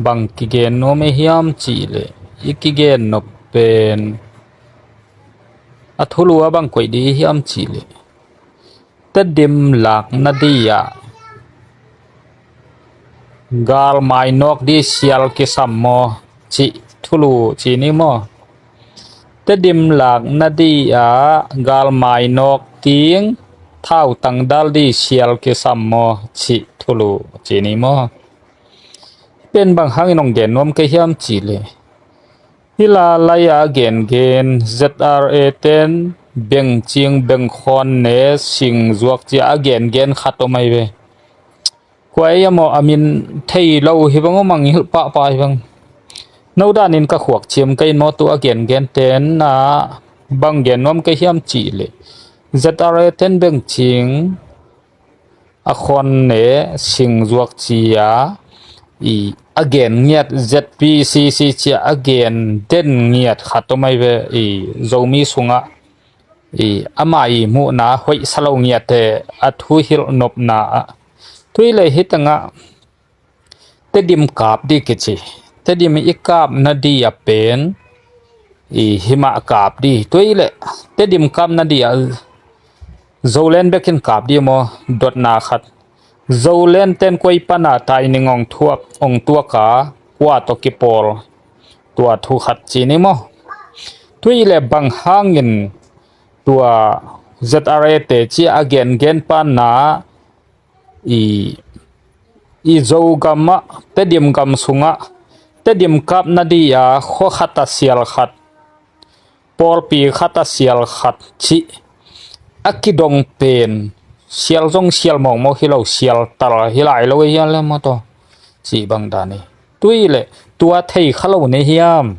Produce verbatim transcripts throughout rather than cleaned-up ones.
bang kigen nuam i hiam cih leh, i kigen nop pen a thulu a bang koih dih i hiam cih leh, Tedim lakna dih ah gal mainawk dih sial kisam maw cih thulu ci ni maw? Tedim lakna dih ah gal mainawk ding thautang dal dih sial kisam maw cih thulu ci ni maw? Pen bang hangin hong gen nuam ka hiam cih leh, hih lai-ah a gengen Z R A ten bengcing, bengkhawn ne, singzuak ci-a a gengen khat om ahi ve. Kua ei a maw, a min thei lo hi bang, a mangngilh pahpah hi bang. No danin ka khuak ciam ka in maw, tu a gengen ten ah bang gen nuam ka hiam cih leh, Z R A ten bengcing, a khawn ne, singzuak ci-a i a gen ngiat, Z P C C ci-a a gen den ngiat khat om ahi ve, i Zomi sungah i ama i muhna hoihsa lo ngiatte a thuhilh nopna ah. Tui leh hih tengah Tedim kap dih kici. Tedim i kapna dih a pen i himah kap dih. Tui leh Tedim kapna dih a Zoland bekin kap dih maw, dotna khat. Zoland ten koi pana taining ong thuak, ong tuak a, kua tawh kipawl, tua thu khat ci ni maw? Tui leh bang hangin tua Z R A te ci-a a gengen pana i, i Zogam ah, Tedim gam sungah, Tedim kapna dih a khua khat a sial khat, pawlpi khat a sial khat cih a kidong pen, sial zong sial mawngmawng hi lo, sial tal hi lai lo hi a le maw taw, cih bang dan hi. Tui leh tua thei kha lo ne hiam?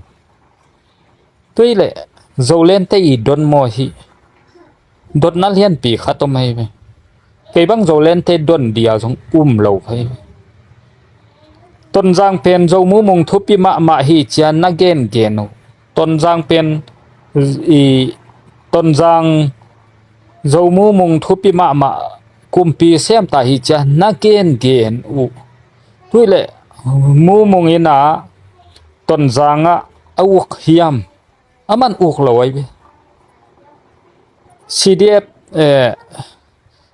Tui leh Zoland te i don maw hi? Dotna lianpi khat om ahi ve. Kei bang Zoland te don dia zong um lo kha hi ve. Tonzang pen Zo Mu Mung thupi mahmah hi ci-a na gengen uh. Tonzang pen i, Tonzang Zo Mu Mung thupi mahmah kumpi semta hi ci-a na gengen uh. Tui leh Mu Mung in a Tonzang ah a uk hiam? A man uk lo ahi ve. C D F, eh,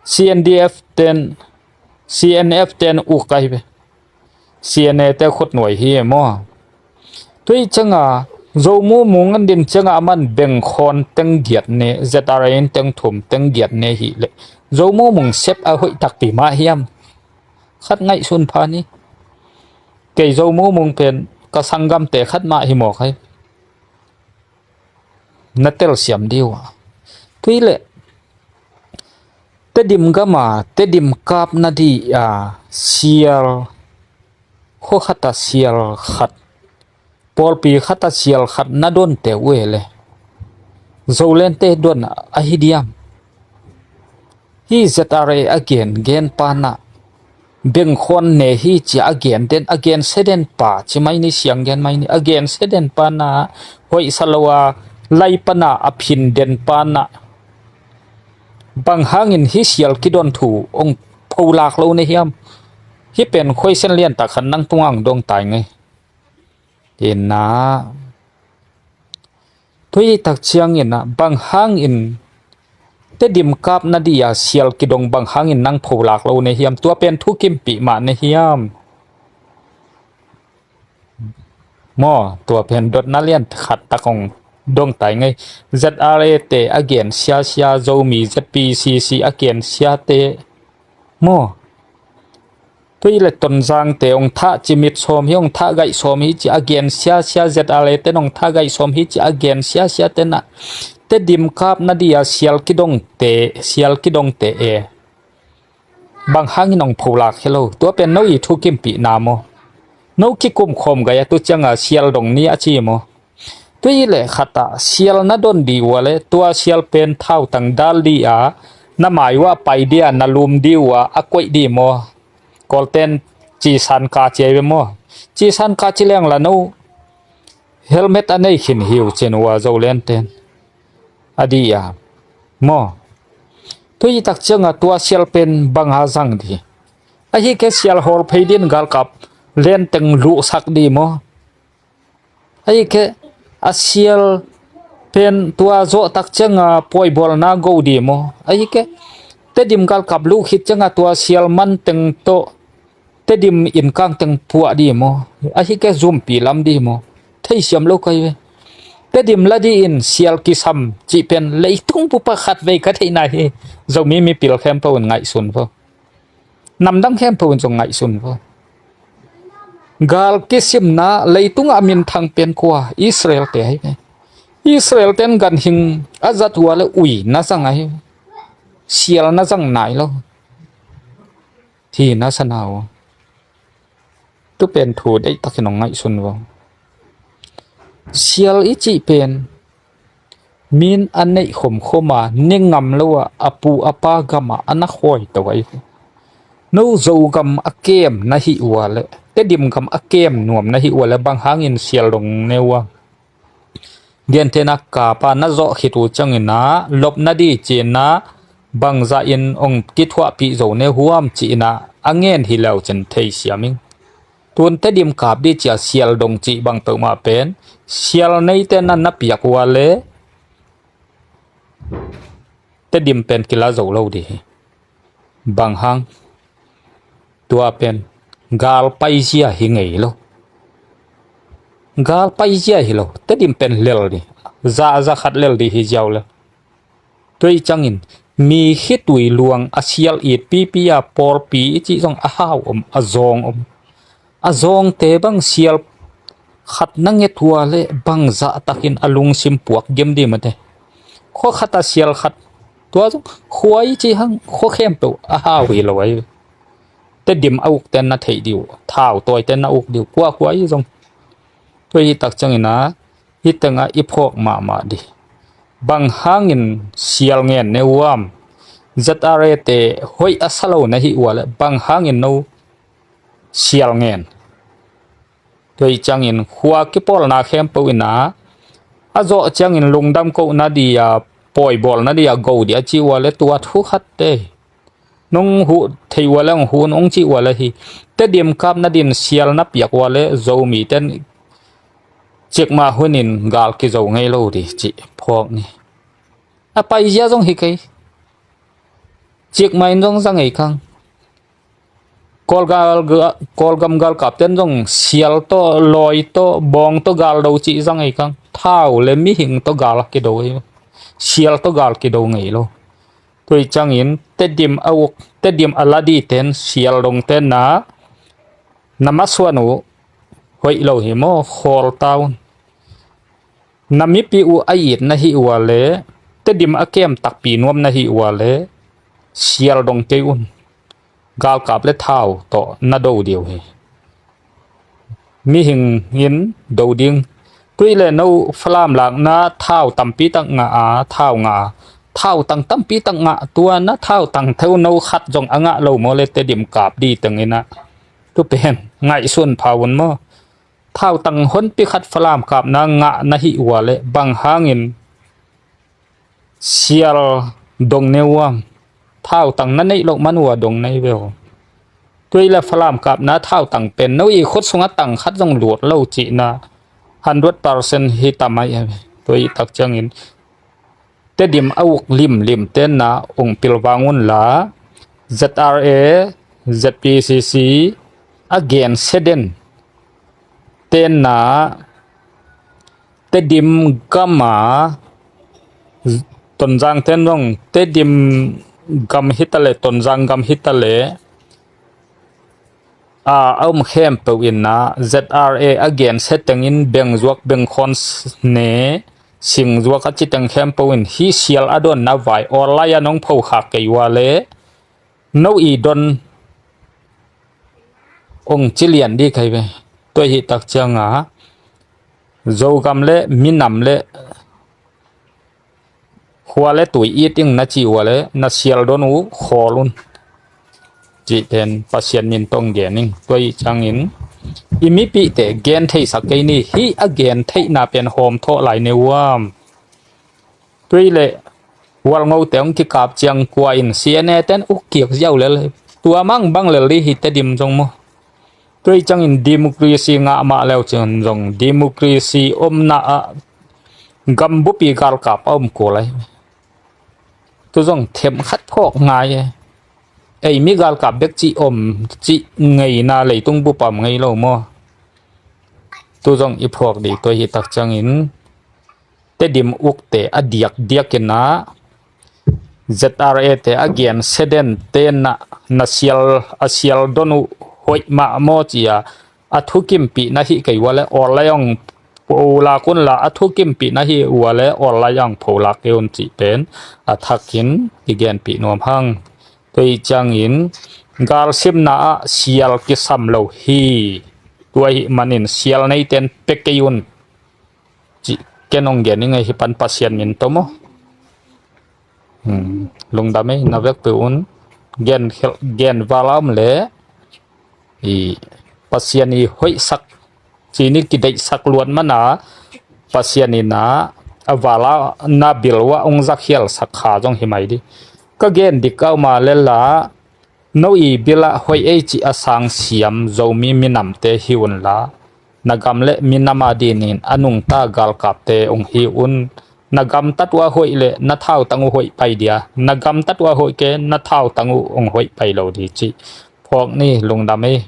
C N D F ten, C N F ten uk ahi ve. C N A te khutnuai hi e maw? Tui cianga Zo Mu Mung an din cianga a man bengkhawn teng giat ne, Z R A in teng thum teng giat ne hi leh Zo Mu Mung sep a hoih takpi mah hiam? Khat ngaihsun pha ni. Kei Zo Mu Mung pen ka sanggamte khat mah hi mawk hi. Na telsiam dih uh a. Tui leh Tedim gama, Tedim kapna dih a sial, khua khat a sial khat, pawlpi khat a sial khat na donte uh e le, Zoland te don ahi diam? Hih Z R A a gen, gen pana, bengkhawn ne hi cia a gen den, a gen sia den pa ci mai ni, siang gen mai ni, a gen sia den pana, hoihsa lo a, lai pana a phin den pana, bang hangin hih sial kidon thu hong pholak lo na hiam? Hih pen khoisen liantak khan nang tungang dong tai ngei. Ina, tui tak ciangin ah, bang hangin Tedim kapna dih a sial kidong bang hangin nang pholak lo na hiam? Tua pen thukimpih mah na hiam? Maw, tua pen dotna lian khat tak hong dong tai ngei. Z R A te a gen siasia, Zomi Z P C C a gen siate maw? Tui le Tonzang te hong thah cimit sawm hi, hong thah gaih sawm hi ci a gen siasia, Z R A ten hong thah gaih sawm hi ci a gen siasia tenah Tedim kapna dih a sial kidongte, sial kidongte e, bang hangin hong pholak hi lo? Tua pen no i thukimpihna maw? No kikum khawm gai a tu cianga sial dong ni a ci maw? Tui le khatah sial na don dih ua le, tua sial pen thautang dal dih a, na mai uah pai dih a, na lum dih ua, a koih dih maw? Kawlten cisan ka ci ai ve maw? Cisan ka ci leng la no helmet a nei khin hi uh cin ua Zoland ten. A dih a maw? Tui tak cianga tua sial pen bang a zang dih? Ahi ke sial hawl phei din galkap lenteng luhsak di maw? Ahi kei a sial pen tua zawh tak cianga pawi bawlna go di maw? Ahi kei Tedim galkap luh khit cianga tua sial manteng tawh Tedim innkangteng puah di maw? Ahi kei zumpi lam di maw? Theisiam lo kai ve. Tedim la di in sial kisam cih pen leitung bupa khat vei ka theihna hi. Zomi mipil khempeuh in ngaihsun vo. Namdang khempeuh in zong ngaihsun vo. Gal kisimna leitungah a minthang pen kua? Israel te ahi ve. Israel ten ganhing a zat ua le ui na zang ahi ve. Sial na zang nai lo. Thi na sa na uh. Tu pen thu deihtakin hong ngaihsun vo. Sial i cih pen min a neih khomkhom a ne ngam lo a a pu a pa gamah a na khawi to ahi. No Zogam a kem na hi ua le Tedim gam a kem nuam na hi ua le bang hangin sial dong ne ua? Gentehna kapa na zawh khit uh ciangin a lopna di cina bangzah in ong kithuahpih zo ne huam cina a ngen hi leu cin thei siam ing. Tun Tedim kap di cia sial dong cih bang peuhmah pen sial neite na na piak ua le Tedim pen kila zo lo di hi. Bang hang? Tua pen gal paizia hi ngei lo. Gal paizia hi lo. Tedim pen lel di. Za za khat lel di hi ziau le. Tua i ciangin mi khitui luang a sial it pipi a pawlpi i cih zong a hau om, a zawng om. A zawngte bang sial khat na nget ua le bangzah takin a lungsim puak gem di mate. Khua khat a sial khat tua zong khua i cih hang khua khempeuh a hau hi lo ahi. Tedim a ukten na theih di uh, thau tawiten na uk di uh, kua khua i zong. Tua hi tak ciangin a hi tengah i phawk mahmah di. Bang hangin sial ngen ne uam? Z R A te hoih a sa lo na hi ua le bang hangin no sial ngen? Tua i ciangin khua kipawlna khempeuh ina a zawh ciangin lungdam kohna di a pawi bawlna di a go di a ci ua le tua thu khat te. Nong huh thei ua le ong huh ong ci ua le hi. Tedim kap nadin sial na piak ua le Zomi ten cikmah hunin gal kizo ngei lo di ci phawk ni. A paizia zong hi kei. Cikmah in zong za ngei kang. Kawlgal, Kawlgam galkap ten zong sial tawh, lawi tawh, bawng tawh gal do cih za ngei kang. Thau le mihing tawh gal kido hi. Sial tawh gal kido ngei lo. Tua i ciangin Tedim a uk, Tedim a la di ten sial dong ten na na masuan uh hoih lo hi maw, khawl ta un. Na mipi uh a it na hi ua le Tedim a kem takpi nuam na hi ua le sial dong kei un. Galkap le thau tawh na do diu hi. Mihing in do ding. Tui le no Falam lakna thau tampi tak ngah a, thau ngah a. Thau tang tampi tak ngah tua na thau tang theu no khat zong a ngah lo maw le Tedim kap di teng ina. Tu pen ngaihsun pha un maw? Thau tang honpi khat Falam kapna ngah na hi ua le bang hangin sial dong ne uam? Thau tang na neih loh man ua dong nei veu. Tui le Falam kapna thau tang pen no i khut sunga tang khat zong lut lo cihna hundred percent hi tamai. Tui tak ciangin Tedim a uk limlim tenna ong pilvang unla Z R A, Z P C C a gen seden tenna Tedim gama Tonzang ten zong Tedim gam hitale, Tonzang gam hitale a, a um khempeuh inna Z R A a gen setengin bengzuak bengkhawn ne singzuak a citeng khempeuh in hi sial a donna vai online a nong phokhak kei ua le no i don ong ci lian di kai ve. Tua hi tak cianga Zogam le minam le khua le tui it ing na ci ua le na sial don uh khawl un. Cih pen Pasian min tong gen ing. Tua i ciangin i mipihte gen theisak kei ni. Hi a gen theihna pen hawm thawh lai ne uam? Tui le walngote hong kikap ciang kua in C N A ten uk kiak ziau lel. Tua mang bang lel di hi Tedim zong maw? Tua hi ciangin democracy ngah mah leu cin zong democracy omna ah gambupi galkap a om kul lai. Tu zong themkhat phawk ngai e. Ei mi galkap bek cih om cih ngeina leitung bup a om ngei lo maw? Tu zong i phawk dih tua hi tak ciangin Tedim ukte a diakdiakin ah Z R A te a gen seden tenah na sial a sial don uh hoih mah maw ci-a a thukimpih na hih kei ua le awl lai ang pholak unla a thukimpih na hih ua le awl lai ang pholak kei un cih pen a thakin i genpih nuam hang. Tua hi ciangin galsimna ah sial kisam lo hi. Tua hi manin sial neiten pe kei un cih ken hong gen i ngei hi pan Pasian min tawh maw? Lungdam ei na vekpi un gen val a om le i Pasian i hoihsak cini kideihsak luat mana Pasian in a val a na bil uh a hong zakhialsak kha zong hi mai dih. Ka gen dik a om a lel a no i bil ah hoih ei cih a sang siam Zomi minamte hi unla na gam le minam a dinin a nungta galkapte hong hi un. Na gamtat uh a hoih le na thautang uh hoih pai dia, na gamtat uh a hoih ke na thautang uh hong hoih pai lo dih cih phawk ni. Lungdam ei.